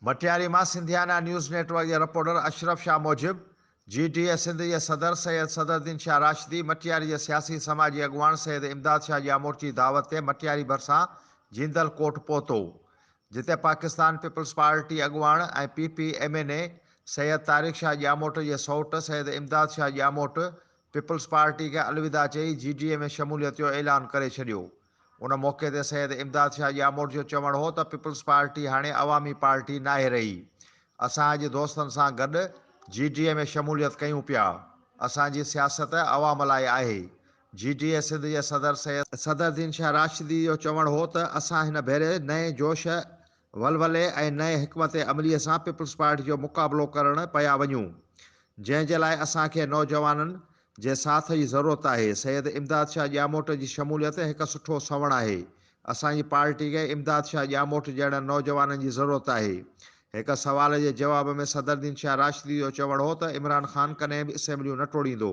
مٽياري مان Sindhiana news net work جي reporter Ashraf Shah موجب، جي ڊي اي سنڌ جي صدر سيد صدرالدين شاهه راشدي مٽياري جي سياسي سماجي اڳواڻ سيد امداد شاهه ڄاموٽ جي دعوت تي مٽياري ڀرسان جيندل ڪوٽ پهتو، جتي پاڪستان پيپلز پارٽي اڳواڻ ۽ P P M N A Syed Tariq Shah Jamot جي سئوٽ سيد امداد شاهه ڄاموٽ پيپلز پارٽي کي الوداع چئي جي ڊي اي ۾ شموليت جو اعلان ڪري ڇڏيو. ان موقعي تي سيد امداد شاهه ڄاموٽ جو چوڻ هو ته پيپلز پارٽي هاڻي عوامي پارٽي ناهي رهي، اسان اڄ دوستن سان گڏ جي ڊي اي ۾ شموليت ڪيون پيا، اسان جي سياست عوام لاء آهي. جي ڊي اي سنڌ جي صدر سيد صدرالدين شاهه راشدي جو چوڻ هو ته اسان هن ڀيري نئين جوش، ولولي ۽ نئين حڪمت عملي سان پيپلز پارٽي جو مقابلو ڪرڻ پيا وڃون، جنهن جي لاء اسان کي نوجوانن جي ساٿ جي ضرورت آهي، سيد امداد شاهه ڄاموٽ جي شموليت هڪ سٺو سنوڻ آهي، اسان جي پارٽي کي امداد شاهه ڄاموٽ جهڙن نوجوانن جي ضرورت آهي. هڪ سوال جي جواب ۾ صدرالدين شاهه راشدي جو چوڻ هو ته عمران خان ڪڏهن به اسيمبليون نه ٽوڙيندو،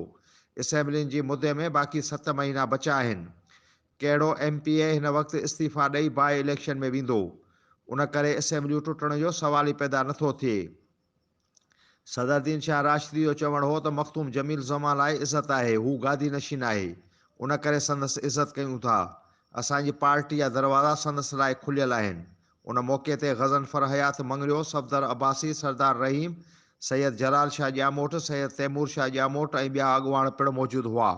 اسيمبلين جي مدي ۾ باقي ست مهينا بچيا آهن، ڪهڙو ايم پي اي هن وقت استعيفيٰ ڏئي باء اليڪشن ۾ ويندو، ان ڪري اسيمبليون ٽٽڻ جو سوال ئي پيدا نٿو ٿئي. صدرالدين شاهه راشدي جو چوڻ هو ته مخدوم جميل الزمان لاء عزت آهي، هو گادي نشين آهي، ان ڪري سندس عزت ڪيون ٿا، اسان جي پارٽي جا دروازا سندس لاء کليل آهن. ان موقعي تي غضنفر حيات مڱريو، صفدر عباسي، سردار رحيم، سيد جلال شاهه ڄاموٽ، سيد تيمور شاهه ڄاموٽ ۽ ٻيا اڳواڻ پڻ موجود هئا.